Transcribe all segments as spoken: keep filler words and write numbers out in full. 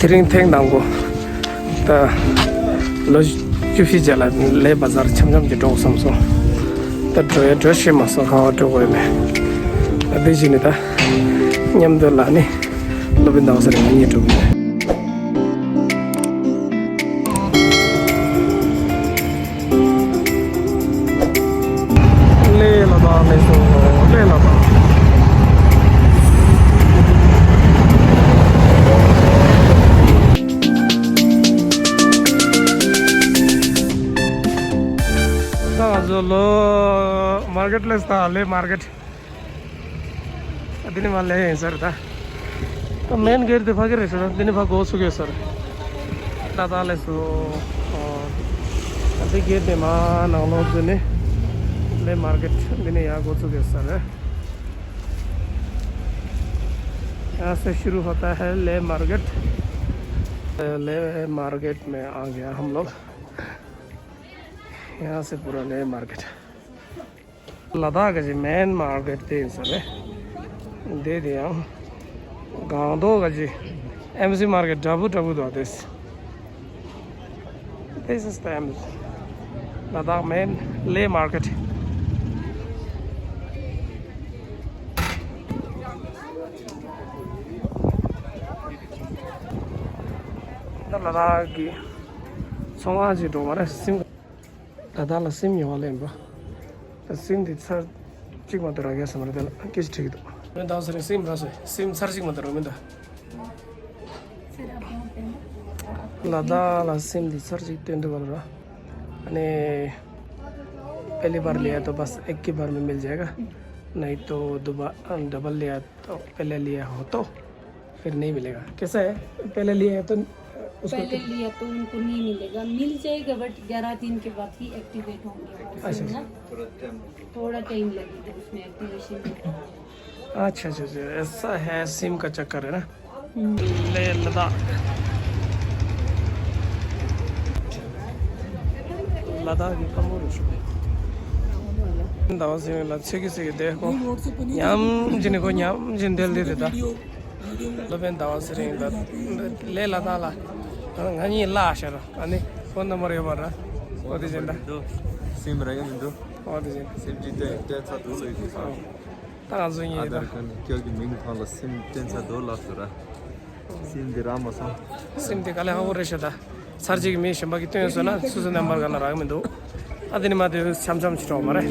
དེ་རིང་ཐེངས་དང་པོ། ད་ལོ་བཅུ་བཞི་རྗེས་ལ་ལེ་བ་ཛར་འཆམ་འཆམ་གྱིས་འགྲོ་དགོས་བསམ་སོང་། ད་འགྲོ་ཡ་འགྲོ་ཤེས་མ་སོང་། ག་པར་འགྲོ་དགོས་ཡོད་མེད། ད་དེ་བཞིན་ནི་ད་མཉམ་དུ་ལ་ནི་སློབ་དཔོན་ཟླ་བ་ཚེ་རིང་ང་གཉིས་འགྲོ་གི་ཡོད། ལེ་ལ་དྭགས་ལེ་སོ། ལེ་ལ་དྭགས། ད་ང་ཚོ་ལོ་མར་ཀེཊ་ལེ་སོ། ད་ལེ་མར་ཀེཊ། འདི་ནས་མར་ལེ་ཡིན་ས་རེད་ད། ད་མེན་གེཊ་དེ་ཕ་གི་རེད་ཤག་འདི་ནས་ཕར་འགོ་ཚུགས་ཡོད་ས་རེད། ད་ད་ལེ་སོ། ཨ་འདི་གེཊ་དེ་མར་ནང་ལོགས་འཛུལ་ནས་ལེ་མར་ཀེཊ་འདི་ནས་ཡར་འགོ་ཚུགས་ཡོད་ས་རེད། यहाँ से शुरू होता है ले मार्केट। ले मार्केट में आ गया हम लोग। यहाँ से पूरा ले मार्केट। ལ་དྭགས་ཀྱི་མེན་མར་ཀེཊ་དེ་ཡིན་ས་རེད། དེ་དེ་ཡང་སྒང་ཏོག་གི་ཨེམ་སི་མར་ཀེཊ་འདྲ་པོ་འདྲ་པོ་འདུག་དེ། This is the M S. ལ་དྭགས་མེན་ལེ་མར་ཀེཊ། ད་ལ་དྭགས་ཀྱི་ཚོང་ཁང་ཅིག་འགྲོ་མ་རེད། སིམ། ལ་དྭགས་ལ་སིམ་ཉོ་བ་ལེན་པ། ད་སིམ་འདི་ཚར་གཅིག་མ་གཏོགས་རག་གི་ཡོད་ས་མ་རེད། དེ་ལ་སྐད་ཆ་དྲིས་ཀྱི་འདུག་ལ་དྭགས་ཚེ་རིང་སིམ་རག་སོང་། སིམ་ཚར་གཅིག་མ་གཏོགས་རག་མི་འདུག་ལ་དྭགས་ལ་སིམ་འདི་ཚར་གཅིག་སྟོན་འདུག་བ་ལ་ར། ཨ་ནི་पहली बार लिया तो बस एक ही बार में मिल जाएगा, नहीं तो दोबारा डबल लिया तो पहले लिया हो तो फिर नहीं मिलेगा। कैसा है? पहले लिया है तो उसको पहले लिया तो उनको नहीं मिलेगा, मिल जाएगा, बट ग्यारह दिन के बाद ही एक्टिवेट होंगे वो सिम ना। थोड़ा टाइम लगेगा उसमें एक्टिवेशन में। अच्छा, अच्छा, अच्छा, ऐसा है, सिम का चक्कर है ना। हम्म। ले लद्दाख। लद्दाख की कम हो रही है। ཟླ་བ་ཚེ་རིང་ལ་ཚེ་གི་ཚེ་གི་བསྡད་ཁོ། ཉམས་ཀྱི་ནི་ཁོ་ཉམས་ཀྱི་བསྡད་ལེ་རེད་ད། སློབ་དཔོན་ཟླ་བ་ཚེ་རིང་ལ་ལས་ལ་དྭགས་ལ་ང་གཉིས་བརླགས་ཤག་ར། ཨ་ནི་ཕོན་ནམ་བར་ཡོད་པ་ར། འོ་དེ་བཞིན་ད། སིམ་རག་གི་མི་འདུག་འོ་དེ་བཞིན། སིམ་ཅིག་སྟོན་སྟོན་ཚར་འདུག་ལོས་ཀྱི་ས། ད་ང་ཚོ་གཉིས་ཨ་རེད་ད། དར་ཁོ་ནི་ཁྱོད་ཀྱི་མིང་ཐོག་ལ་སིམ་སྟོན་ཚར་འདུག་ལབ་སོང་ར། སིམ་འདི་རག་མ་སོང་། སིམ་འདི་དཀའ་ལས་ཁག་པོ་རེད་ཤག་ད། ཚར་གཅིག་གི་མི་གཞན་པ་གིས་བཏོན་སོང་ན་སོ་སོའི་རྣམ་པར་ག་ན་རག་མི་འདུག་ཨ་དེ་ནི་མ་དེ་འཆམ་འཆམ་ཞིག་གྲོགས་མ་རེད།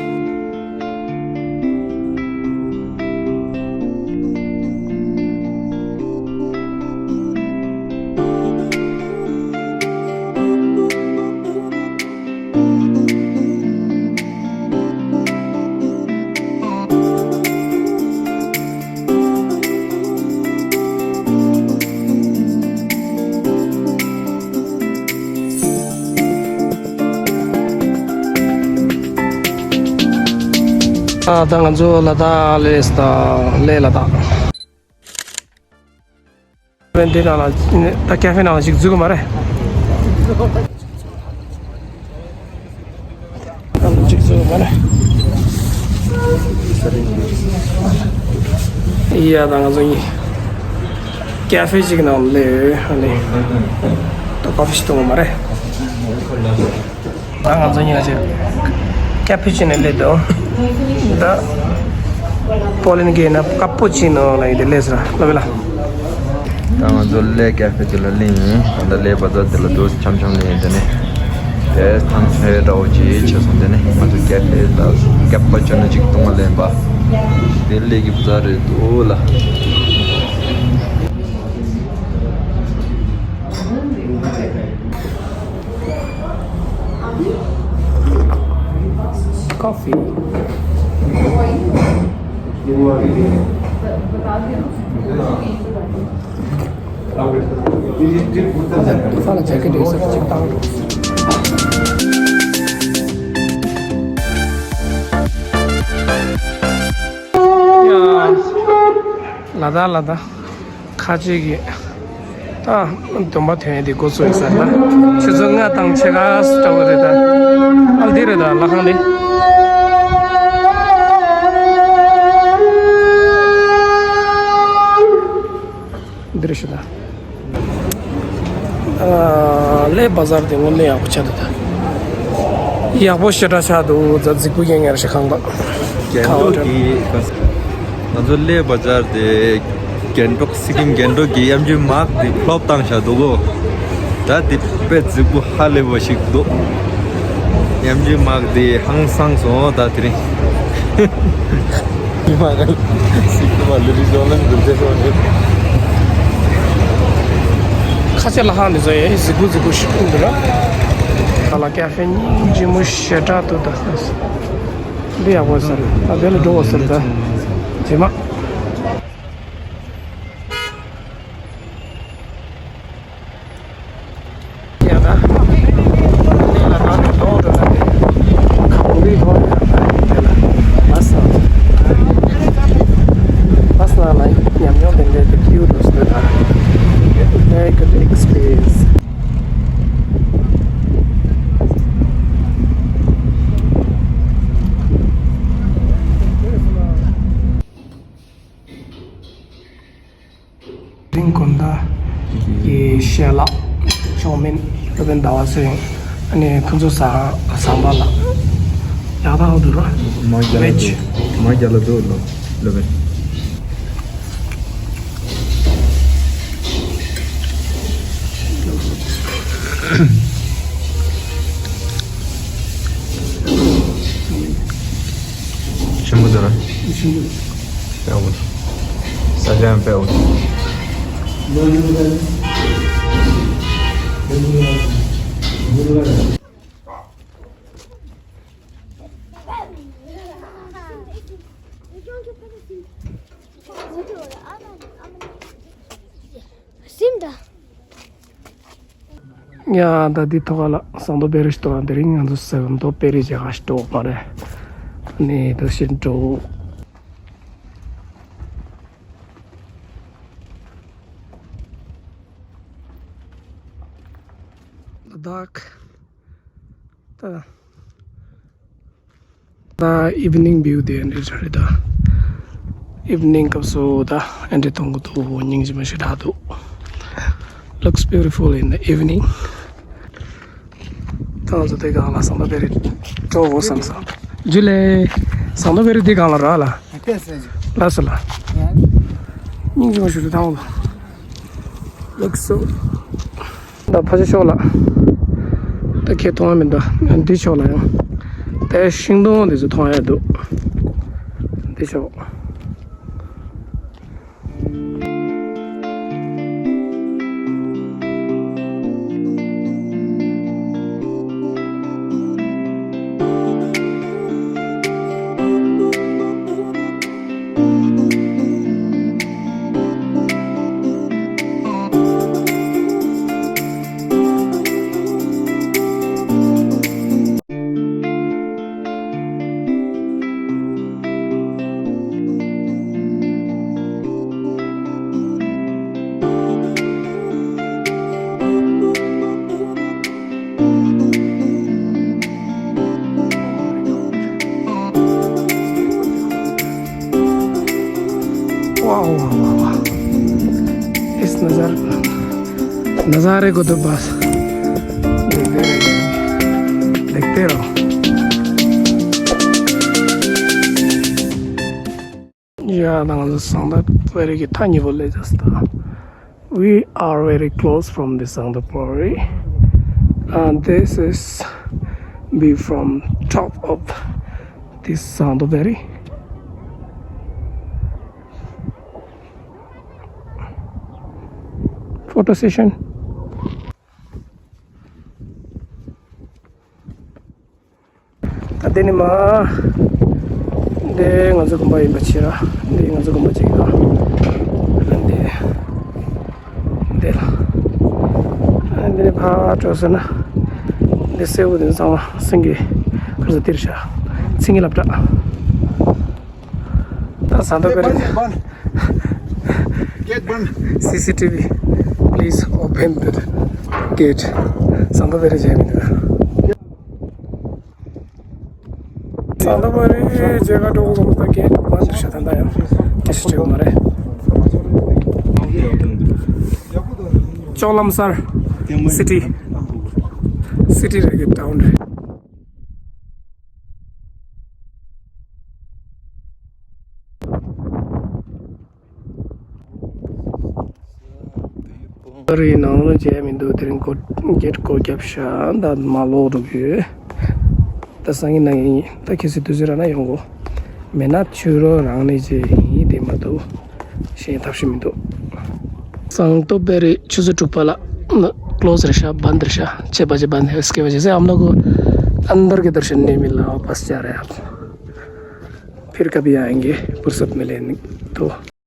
ཨ་ད་ང་ཚོ་ལ་དྭགས་ལས་ད་ལས་ལ་དྭགས། འདི་ནང་ལ་ད་ཀ་ཧྥེ་ནང་ལ་ཞིག་འཛུལ་གི་མ་རེད། ནང་ལ་ཞིག་འཛུལ་གི་མ་རེད། ཡ་ད་ང་ཚོ་ཡིན། ཀ་ཧྥེ་ཞིག་ནང་ལ་ཨ་ནི་ད་ཀ་ཧྥེ་ཞིག་གཏོང་གི་མ་རེད། ད་ང་ཚོ་གཉིས་ཀ་ཅིག་ཀ་པུ་ཅི་ནོ་སླེབས་འདུག་ད་པོ་ལན་གྱི་ན་ཀ་པུ་ཅི་ནོ་ལ་ཡིན་དེ་སླེབས་ཟེར་ལབ་ལ། ད་ང་ཚོ་ལས་ཀ་ཕེ་དེ་ལ་ལེན་ཡིན། ད་ལྟ་ལས་བ་ཛར་དེ་ལ་འདུག་འཆམ་འཆམ་ལེན་ཡིན། དེ་ནས་དེ་ཐང་ཆ་ཡོད་འདྲ་བོ་ཅིག་བྱས་སོང་། དེ་ནས་ང་ཚོ་ཀ་པུ་ཅི་ནོ་ཅིག་བཏུང་བ་ལེན་པ། དེ་ལས་ཀྱི་བ་ཛར་རེད་འདུག་ལ། Coffee. ཡ། ལ་དྭགས་ལ་དྭགས། ཁ་ཅིག་གིས་ད་སྡོམ་པ་ཐོན་ཡས་དེ་འགོ་ཚུགས་ཡིན་ཟེར་ན། ཆུ་ཚོད་ལྔ་དང་ཕྱེད་ཀ་འདྲ་བོ་རེད་ད། ཨ་འདི་རེད་ད་ལྷ་ཁང་འདི། འདི་རེད་ཤག་ད། ཨ། ལེ་བ་ཛར་དེ་དངོས་གནས་ཡག་པོ་ཆགས་འདུག་ད། ཡག་པོ་ཞེ་དྲག་ཆགས་འདུག་ད་རྫིག་པོ་ཡིན་ངེས་རེད་ཤག་ཁང་པ། རྒྱན་ཁ་བ་ལོ་དྲན། གི་ང་ཚོ་ལེ་བ་ཛར་དེ་རྒྱན་ཊོག་སི་ཀིམ་རྒྱན་ཊོག་གི་གཡམ་ཆུའི་མག་དེ་ཕོ་ལོབ་བཏང་བཞག་འདུག་གོ། ད་དེ་དཔེ་རྫིག་པོ་ཧ་ལས་པ་ཞིག་འདུག་གཡམ་ཆུའི་མག་དེ་ཧང་སངས་སོང་ད་དེ་རིང་། མག་ལ་སི་ཀིམ་མ་ལི་རི་ཇོ་ལན་གུར་ཏེ་སོང་ནི། ཁ་ཆེ་ལ་ཧང་ནི་ཟོ་ཡེ་རྫིག་པོ་རྫིག་པོ་ཞིག་འདུག་ར། ད་ལ་ཀ་ཧྥེ་སྙིང་རྗེ་མོ་ཞེ་དྲག་འདུག་ད། འདི་ཡག་པོ་ཟེར། ད་དེ་ལ་འགྲོ་བ་ཟེར་ད། རྗེས་མ། ཡ་ད། འདི་ལ་ད་ནི་ལོག་འགྲོ་ན་དེ། ཁ་བོང་རིལ་ཐོག་ནས་ཡང་ད་དེ་ལ། བ་སི་ནང་། བ་སི་ནང་ལ་ཉམས་མྱོང་དེ་འདྲའི་དེ་སྐྱིད་པོ་འདུག་ཟེར་ད། Very good experience. རིང་དགོན་ཟླ་གི་ཞལ་ལག་ཤོག་སྨན་སློབ་དཔོན་ཟླ་བ་ཚེ་རིང་། ཨ་ནི་ཕུན་ཚོགས་བཟང་བཟང་པ་ལགས། ཡག་ཐག་འདུག་ར། མ་རྒྱལ་ལ་འདུག་མ་རྒྱལ་ལ་འདུག་ལོ་སློབ་དཔོན། ཆེན་པོ་འདུག་ར། ཆེན་པོ་འདུག་དཔེ་འོ། ས་ཆ་ཡང་དཔེ་འོ། སིམ་ད། ཡ་ད་འདི་ཐོག་ལ་ཟངས་མདོག་དཔལ་རི་ཞིག་འདུག་དེ་རིང་ང་ཚོ་ཟངས་མདོག་དཔལ་རི་མཇལ་ཁ་ཞིག་འགྲོ་མ་རེད། ནི་འདུག་ཞིག་འགྲོ། ལ་དྭགས། ད། ད་evening view དེ་འདྲ་རེད་ད། evening སྐབས་སུ་ད་ཨེ་འདྲ་མཐོང་གི་འདུག་སྙིང་རྗེ་མོ་ཞེ་དྲག་འདུག Looks beautiful in the evening. ད་ང་ཚོ་དེ་སྒང་ལ་ཟངས་མདོག་དཔལ་རི་འགྲོ་འོ་བསམ་སོང་། ཇུ་ལེ། ཟངས་མདོག་དཔལ་རི་དེ་སྒང་ལ་ར་ལ། ལགས་སོ་ལ། སྙིང་རྗེ་མོ་ཞེ་དྲག་འདུག Looks so ད་ཕ་ཆེ་ཕྱོགས་ལ། ད་ཁྱེད་མཐོང་བ་མི་འདུག་འདི་ཕྱོགས་ལ་ཡང་། དེ་ཤིང་སྡོང་འདི་ཚོ་མཐོང་ཡ་འདུག་འདི་ཕྱོགས། वाह, वाह, वाह, वाह। इस नज़ारे, नज़ारे को तो बस देखते रहो, देखते रहो। ཡ་ད་ང་ཚོ་ཟངས་མདོག་དཔལ་རི་གི་མཐའ་གཉིས་པོ་སླེབས་ཚར་སོང་ད། We are very close from the Sangdapari, and this is view from top of this Sangdapari. Photo session. ད་འདི་ནི་མ། འདི་ང་ཚོ་དགོན་པ་ཡིན་པ་ཕྱིར་ར། འདི་ང་ཚོ་དགོན་པ་ཅིག་ཡིན་ལ། འདི། འདི་ལ། འདི་ནི་ཕར་འགྲོ་ཟེར་ན། འདི་སེར་པོ་འདི་ཚང་མ་སེང་གེ་ག་ས་འདིར་བཞག་ཚིང་གི་སློབ་གྲྭ། ད་ཟངས་མདོག་དཔལ་རི། Gate बंद। C C T V, please open the gate. ཟངས་མདོག་དཔལ་རི་མཇལ་མི་འདུག་ཟངས་མདོག་དཔལ་རི་མཇལ་ཁ་འགྲོ་དགོས་ད་གེ་ཊི་མ་འདུག་ཤ་ད་ད་ཡང་དེ་ཤི་བྱེད་དགོས་མ་རེད། ལྕོག་ལམ་སར། སི་ཊི། སི་ཊི་རེད་གི་ཊའུན་རེད། ཨ་རིའི་ནང་ལ་མཇལ་མི་འདུག་དེ་རིང་སྒོ་གེ་ཊི་སྒོ་བརྒྱབ་ཤག་ད་མ་ལོག་འགྲོ་གི་ཡོད། ད་སང་ཉིན་ནང་ཡིན། ད་གལ་སྲིད་དུས་ཚོད་རག་ན་ཡོང་གོ། མེད་ན་ཕྱི་རུ་རང་ནས་མཇལ་ཡིན། དེ་མ་གཏོགས་གཞན་ཐབས་ཤེས་མི་འདུག་སང་ཏོག་པེ་རི་ཆུ་ཚོད་དྲུག་པ་ལ་ཀློ་སི་རེད་ཤག་བན་དེ་རེད་ཤག་ཆེ་བ་ཆེ་བན་དེ་སྐེ་བ་ཆེ་སེ་ཨམ་ལོ་གོ། ཨན་དར་གི་དར་ཤན་ནེ་མི་ལ་ཝ་པ་སི་ཇ་རེ། ཕིར་ཀ་བྷི་ཨ་ཡེང་གེ། ཕུར་སད་མི་ལེ་ནི་ཏོ།